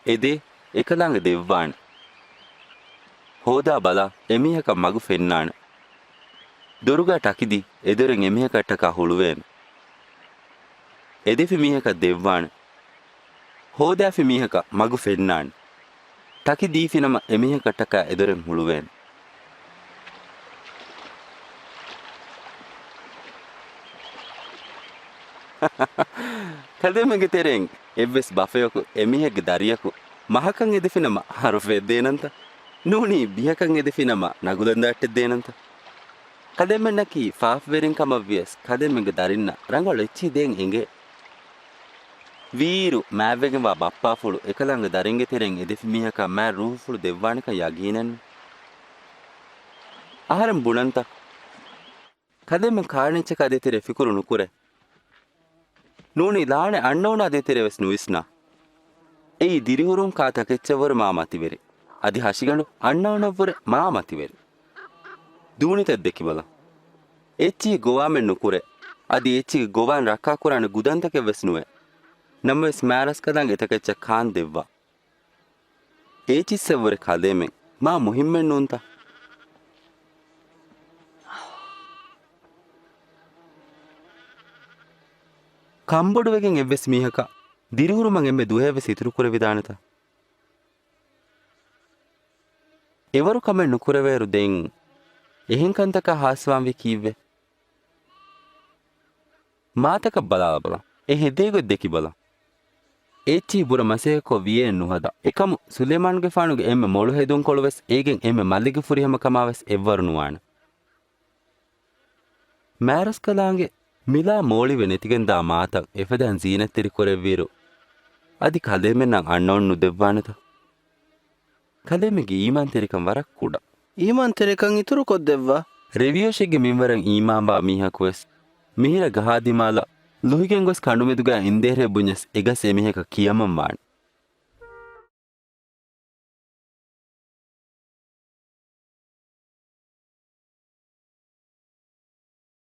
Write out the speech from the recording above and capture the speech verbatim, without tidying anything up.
އެދޭ، އެކަލާނގެ ދެއްވާނެ. ހޯދާ ބަލާ، އެމީހަކަށް މަގު ފެންނާނެ. ދޮރުގާ ޓަކިދީ، އެދޮރެއް އެމީހަކަށްޓަކާ ހުޅުވޭނެ. އެދެފި މީހަކަށް ދެއްވާނެ. ހޯދާފި މީހަކަށް މަގު ފެންނާނެ. ޓަކި ދީފިނަމަ އެމީހަކަށްޓަކާ އެދޮރެއް ހުޅުވޭނެ. ކަލޭމެންގެ ތެރެއިން އެއްވެސް ބަފަޔަކު އެމީހެއްގެ ދަރިޔަކު މަހަކަށް އެދެފިނަމަ ހަރުފައެއް ދޭނަންތަ؟ ނޫނީ ބިހަކަށް އެދެފިނަމަ ނަގުލަންދާއްޓެއް ދޭނަންތަ؟ ކަލޭމެންނަކީ ފާފަވެރިން ކަމަށްވިޔަސް ކަލޭމެންގެ ދަރިންނަށް ރަނގަޅު އެއްޗިހި ދޭން އެނގޭ. ވީއިރު މާތްވެގެންވާ ބައްޕާފުޅު އެކަލާނގެ ދަރިންގެ ތެރެއިން އެދެފި މީހަކަށް މާތް ރޫހުފުޅު ދެއްވާނެކަން ޔަގީނެއްނު. އަހަރެން ބުނަންތަ؟ ކަލޭމެން ކާނެއްޗަކާ ދޭތެރޭ ފިކުރު ނުކުރޭ. ނޫނީ ލާނެ އަންނައުނާ ދޭތެރޭ ވެސް ނުވިސްނާ. އެއީ ދިރިހުރުން ކާ ތަކެއްޗަށްވުރެ މާ މަތިވެރި. އަދި ހަށިގަނޑު އަންނައުނަށްވުރެ މާ މަތިވެރި. ދޫނިތައް ދެކިބަލަ. އެއްޗިހި ގޮވާމެއް ނުކުރޭ. އަދި އެއްޗިހި ގޮވާން ރައްކާކުރާނެ ގުދަންތަކެއް ވެސް ނުވޭ. ނަމަވެސް މާރަސްކަލާނގެ އެތަކެއްޗަށް ކާން ދެއްވާ. އޭޗިއްސަށްވުރެ ކަލޭމެން މާ މުހިއްމެއް ނޫންތަ؟ ކަންބޮޑުވެގެން އެއްވެސް މީހަކަށް ދިރިހުރުމަށް އެންމެ ދުވަހެއްވެސް އިތުރުކުރެވިދާނެތަ؟ އެވަރު ކަމެއް ނުކުރެވޭއިރު ދެން އެހެން ކަންތަކާ ހާސްވާންވީ ކީއްވެ؟ މާތަކަށް ބަލާލަބަލަ. އެ ހެދޭގޮތް ދެކިބަލަ. އެއްޗިހި ބުރަ މަސައްކަތްކޮށް ވިޔައެއް ނުހަދާ. އެކަމު ސުލޭމާނުގެފާނުގެ އެންމެ މޮޅު ހެދުންކޮޅުވެސް އޭގެން އެންމެ މަލިގެ ފުރިހަމަ ކަމާވެސް އެއްވަރު ނުވާނެ. މާރަސްކަލާނގެ މިލާ މޯޅިވެ ނެތިގެންދާ މާތައް އެފަދައިން ޒީނަތްތެރިކުރެއްވިއިރު، އަދި ކަލޭމެންނަށް އަންނައުން ނުދެއްވާނެތަ؟ ކަލޭމެންގެ އީމާންތެރިކަން ވަރަށް ކުޑަ. އީމާންތެރިކަން އިތުރުކޮށްދެއްވާ. ރެވިޔޯޝެއްގެ މިންވަރަށް އީމާންވާ މީހަކުވެސް މިހިރަ ގަހާދިމާލަށް ލުހިގެން ގޮސް ކަނޑުމެދުގަ އިންދޭހެރޭ ބުންޏަސް އެގަސް އެމީހަކަށް ކިޔަމަން ވާނެ.